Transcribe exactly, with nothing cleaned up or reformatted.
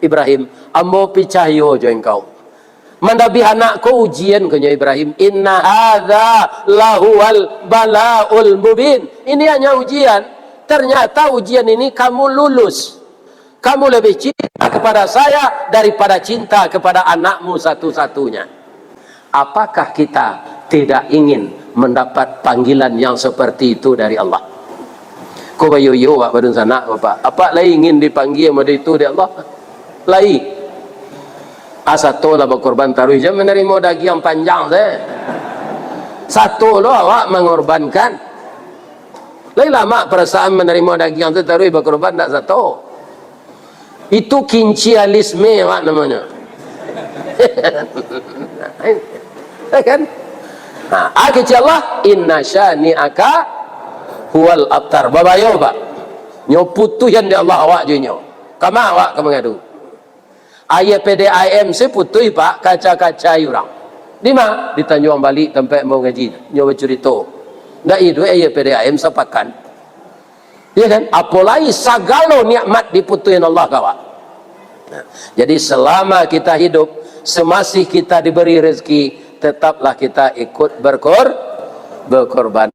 Ibrahim, ambo picayo jo engkau. Mandabiah anak ko ujian, konyo Ibrahim. Inna hadza lahuwal balaul mubin. Ini hanya ujian. Ternyata ujian ini kamu lulus. Kamu lebih cinta kepada saya daripada cinta kepada anakmu satu-satunya. Apakah kita tidak ingin mendapat panggilan yang seperti itu dari Allah? Ko bayo-yo awak badunsanak, Bapak. Apak lai ingin dipanggia model itu dek Allah? Lai. Ah, sato lah bakorban taruih, jan manarimo dagiang panjang se. Sato lo awak mangorbankan. Lai lamak parasaan manarimo dagiang tu taruih bakorban, ndak sato. Itu kincialisme awak namonyo. Ya kan? Nah, ah, kecek Allah, "Inna syani'aka huwal abtar." Babayo, Pak. Nyo putuihan dek Allah awak jo inyo. Kama awak ka mangadu? Aia P D A M se putuih, Pak, kaca-kaca urang. Di ma? Di Tanjuang Balik, tampek ambo ngaji. Nyo bacurito. Ndak iduik aia P D A M sapakan. Ya kan? Apolai sagalo nikmat diputuihan Allah ka awak. Nah, jadi selama kita hidup, semasih kita diberi rezeki, tetaplah kita ikut berkor-, berkorban.